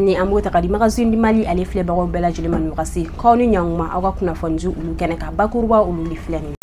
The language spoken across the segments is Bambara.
Ni an b'o ta ka di Magazine du Mali ale filɛbagaw bɛɛ lajɛlen ma nin wagati k'aw ni ɲankuma aw ka kunnafoni olu kɛnɛ kan bakuruba olu de filɛ nin.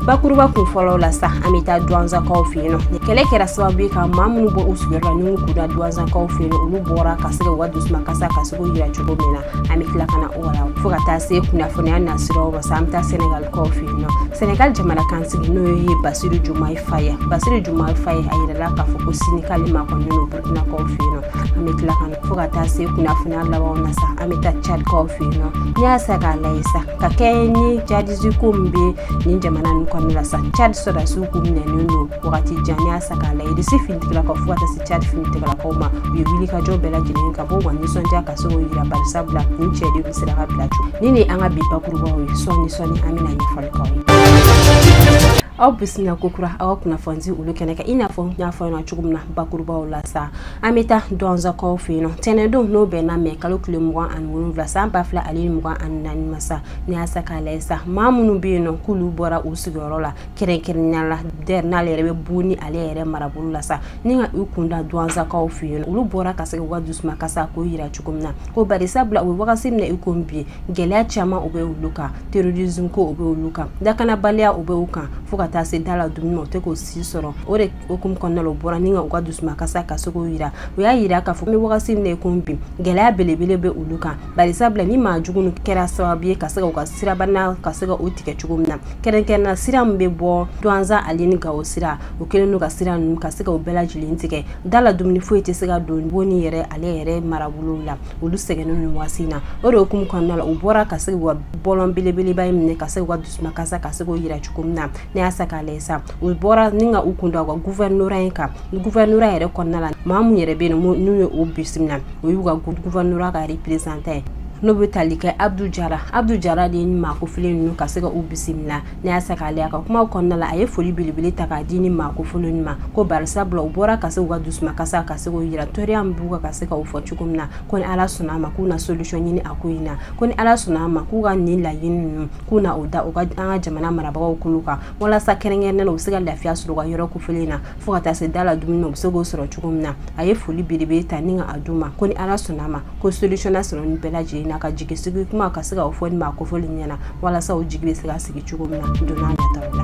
Bakuruba kun fɔlɔw la sa an bɛ taa Douentza-kaw fɛ yen nɔ. Kɛlɛ kɛra sababu ye ka maa minnu bɔ u sigiyɔrɔ la ni k'u da Douentza-kaw fɛ yen nɔ, olu bɔra ka se ka u ka dusumakasa ka se k'o yira cogo min na. An bɛ tila ka na o la fo ka taa se kunnafoniya nasiraw ma sa an bɛ taa Senegalikaw fɛ yen nɔ. Senegal jamana kansigi n'o ye Bassirou Diomaye Faye. Bassirou Diomaye Faye a yirala k'a fɔ ko sini k'ale makɔnɔnen don Burkinakaw fɛ yen nɔ. An bɛ tila ka na fo ka taa se kunnafoniya labanw na sa an bɛ taa Tchadkaw fɛ yen nɔ. N'i y'a sa k'a lajɛ sa ka kɛ ni djihadiste ko min bɛ nin jamana ninnu kɔnɔna la sa Tchad sɔrɔdasiw k'u minɛnen don wagati jan. N'i y'a sa k'a lajɛ Irisi finitigilakaw fo ka taa se Tchad finitigilakaw ma, u ye wulikajɔ bɛɛ lajɛlen ka bɔ u ka nisɔndiya ka se k'o yira barisabula nin cɛdenw sera ka bila cogo. Ni nin ye an ka bi bakurubaw ye, sɔɔni sɔɔni an bɛna ɲɛfɔli k'aw ye. Aw bisimila ko kura aw ka kunnafoni olu kɛnɛ kan i n'a fɔ n y'a fɔ aw ɲɛna cogo min na bakurubaw la sa an bɛ taa Douentza-kaw fɛ yen nɔ. Tɛnɛndon n'o bɛnna mɛ kalo tile 27 san 2024 ma sa n'i y'a sa k'a lajɛ sa maa minnu bɛ yen nɔ k'olu bɔra u sigiyɔrɔ la kɛrɛnkɛrɛnnenya la Der n'ale yɛrɛ bɛ Boni ale yɛrɛ marabolo la sa ni ka u kun da Douentza-kaw fɛ yen nɔ, olu bɔra ka se k'u ka dusumakasa k'o yira cogo min na ko bari sabula u bɛ wagati min na i ko bi gɛlɛya caman o bɛ olu kan, terrorisme ko o bɛ olu kan, lakanabaliya o bɛ u kan, fo ka taa se da la dumuni ma u tɛ k'o si sɔrɔ. O de hukumu kɔnɔna la u bɔra ni ka u ka dusumakasa ka se k'o yira. U y'a yira k'a fɔ n bɛ wagati min na i ko bi gɛlɛya belebele bɛ olu kan, bari sabula ni maa jugu kɛra sababu ye ka se ka u ka sirabana ka se ka o tigɛ cogo min na, kɛrɛnkɛrɛnnenya sira min bɛ bɔ Douentza ale ni Gawo sira, u kɛlen don ka sira ninnu ka se ka u bɛɛ lajɛlen tigɛ. Da la dumuni foyi tɛ se ka don Boni yɛrɛ ale yɛrɛ marabolo la, olu sɛgɛnnen don waati in na. O de hukumu kɔnɔna la u bɔra ka se k'u ka bɔlɔn belebeleba in minɛ ka se k'u ka dusumakasa ka se k'o yira cogo min na. N'i y'a sa k'a lajɛ sa u bɔra ni ka u kun da u ka gouvernorat in kan. Gouvernorat yɛrɛ kɔnɔna la maa mun yɛrɛ bɛ yen nɔ n'u ye o bisimila o y'u ka gouvernorat ka représentant ye n'o bɛ tali kɛ Abdou Jara. Abdou Jara de ye maa kofɔlen ninnu ka se ka u bisimila. N'i y'a sa k'a lajɛ a ka kumaw kɔnɔna la a ye foli belebele ta k'a di ni maa kofɔlen ninnu ma ko bari sabula u bɔra ka se k'u ka dusumakasa ka se k'o yira tɔɔrɔya min b'u kan ka se k'o fɔ cogo min na ko ni Ala sɔnna a ma k'u na solution ɲini a ko in na, ko ni Ala sɔnna a ma k'u ka nin laɲini ninnu k'u na o da u ka an ka jamana marabagaw kolo kan walasa kɛrɛnkɛrɛnnenya la u bɛ se ka lafiya sɔrɔ u ka yɔrɔ kofɔlen na fo ka taa se da la dumuni na u bɛ se k'o sɔrɔ cogo min na. A ye foli belebele ta ni ka a d'u ma ko ni Ala sɔnna a ma ko solution na sɔrɔ nin bɛɛ lajɛlen na ka jigi sigi kuma ka se ka o fɔ ni maa kofɔlen ɲɛna walasa u jigi bɛ se ka sigi cogo min na don n'a nataw la.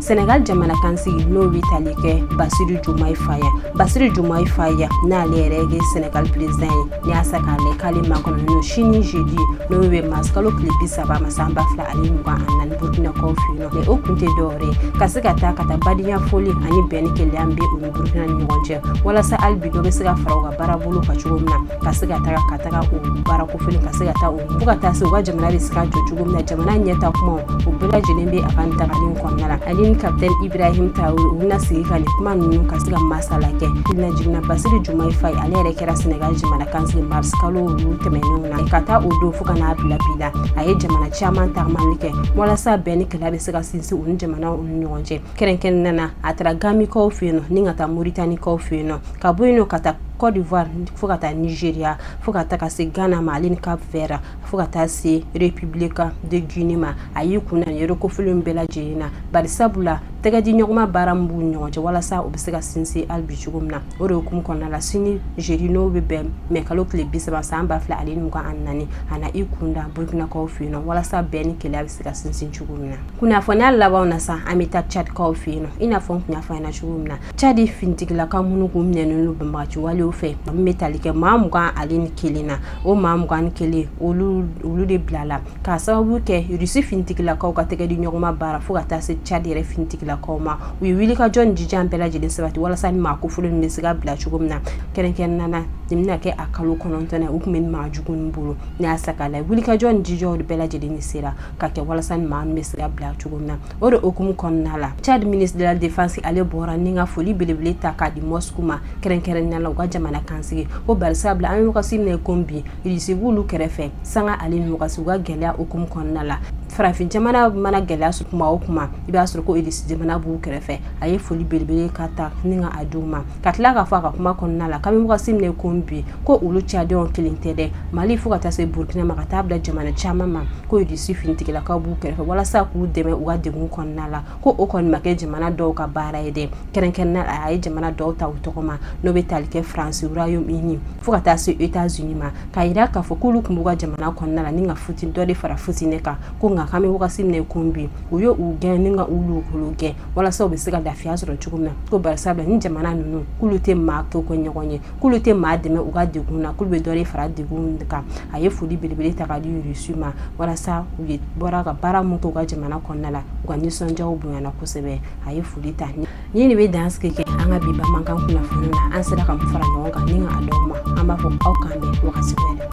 Senegal jamana kansigi n'o bɛ tali kɛ Bassirou Diomaye Faye. Bassirou Diomaye Faye n'ale yɛrɛ ye Senegal président ye, n'i y'a sa k'a lajɛ k'ale makɔnɔnen don sini jeudi n'o bɛ mars kalo tile 30 ma san 2024 Burkinakaw fɛ yen nɔ. Mais o kun tɛ dɔwɛrɛ ye ka se ka taa ka taa badenya foli ani bɛn ni kelenya min bɛ u ni Burkina ni ɲɔgɔn cɛ walasa hali bi dɔ bɛ se ka fara u ka baara bolo kan cogo min na ka se ka taga ka taga o baara kofɔlen ka se ka taa o fo ka taa se u ka jamana bɛ se ka jɔ cogo min na, jamana ɲɛta kumaw o bɛɛ lajɛlen bɛ a ka nin tagali in kɔnɔna la. Ale ni capitaine Ibrahim Traoré u bɛna sigi ka nin kuma ninnu ka se ka masala kɛ. Hakilina jiginna Bassirou Diomaye Faye ale yɛrɛ kɛra Senegal jamana kansigi mars kalo olu tɛmɛnenw na ka taa o don fo ka n'a bila bi la a ye jamana caman tagamali kɛ walasa bɛn ni kɛlɛ bɛ se ka sinsin u ni jamanaw ni ɲɔgɔn cɛ. Kɛrɛnkɛrɛnnenya na a taara Gambikaw fɛ yen nɔ ni ka taa Mauritaniekaw fɛ yen nɔ, ka bɔ yen nɔ ka taa Côte d'Ivoire fo ka taa Nigeria fo ka taa se Ghana ma ale ni Cap Vert fo ka taa se République de Guinée ma. A y'i kun na nin yɔrɔ kofɔlen bɛɛ lajɛlen na bari sabula tɛgɛ di ɲɔgɔnma baara min b'u ni ɲɔgɔn cɛ walasa u bɛ se ka sinsin hali bi cogo min na. O de hukumu kɔnɔna la sini jeudi n'o bɛ bɛn mɛ kalo tile 30 san 2024 a na i kun da Burkinakaw fɛ yen nɔ walasa bɛn ni kelenya bɛ se ka sinsin cogo min na. Kunnafoniya labanw na sa an bɛ taa Tchadkaw fɛ yen nɔ. I n'a fɔ n tun y'a fɔ a ɲɛna cogo min na Tchad finitigilaka minnu kun minɛnen don banbagaci walew fɛ min bɛ tali kɛ maa 21 na, o maa 21 olu de bilala k'a sababu kɛ Rusi finitigilakaw ka tɛgɛ di ɲɔgɔnma baara fo ka taa se Tchad yɛrɛ finitigilakaw ma. U ye wulikajɔ ni jija bɛɛ lajɛlen sabati walasa ni maa kofɔlen bɛ se ka bila cogo min na. Kɛrɛnkɛrɛnnenya la nin bɛna kɛ a kalo 9 ye u tun bɛ maa jugu ninnu bolo. N'i y'a sa k'a lajɛ wulikajɔ ni jijaw de bɛɛ lajɛlen sera ka kɛ walasa ni maa min bɛ se ka bila cogo min na. O de hukumu kɔnɔna la Tchad ministre de la défense ale bɔra ni ka foli belebele ta k'a di Moscou ma kɛrɛnkɛrɛnnenya la u ka jamana kansigi ko bari sabula an bɛ wagati min na i ko bi Irisi b'olu kɛrɛfɛ sanga ale ni wagati u ka gɛlɛya hukumu kɔnɔna la. Farafin jamana mana gɛlɛya kuma o kuma, i b'a sɔrɔ ko Irisi jamana b'u kɛrɛfɛ. A ye foli belebele ka ta ni ka a d'u ma, ka tila k'a fɔ a ka kuma kɔnɔna la k'an bɛ wagati min na ko bi, ko olu cadenw kelen tɛ dɛ, Mali fo ka taa se Burukina ma, ka taa bila jamana caman ma, ko Irisi finitigilakaw b'u kɛrɛfɛ walasa k'u dɛmɛ u ka degun kɔnɔna la. Ko o kɔni ma kɛ jamana dɔw ka baara ye dɛ, kɛrɛnkɛrɛnnenya la a ye jamana dɔw ta u tɔgɔ ma, n'o bɛ tali kɛ Faransi, Royaume-Uni fo ka taa se États-Unis ma, k'a yira k'a fɔ k'olu tun b'u ka jamana kɔnɔna la ni ka futi dɔ de fara futinɛ kan. Ko nka k'an bɛ wagati min na ko bi, u ye u gɛn ni ka u lukolo gɛn walasa u bɛ se ka lafiya sɔrɔ cogo min na. Ko barisabula ni jamana ninnu k'olu tɛ maa to kɛ ɲɔgɔn ye, k'olu tɛ maa dɛmɛ u ka degun na, k'olu bɛ dɔ de fara degun kan. A ye foli belebele ta k'a di Irisi ma walasa u ye bɔra ka baara mun kɛ u ka jamana kɔnɔna la, u ka nisɔndiyaw bonyana kosɛbɛ. A ye foli ta ni de bɛ dansigi kɛ an ka bi bamanankan kunnafoni na. An sera ka mun fara ɲɔgɔn kan ni ka a d'aw ma, an b'a fɔ aw k'an bɛn wagati wɛrɛ.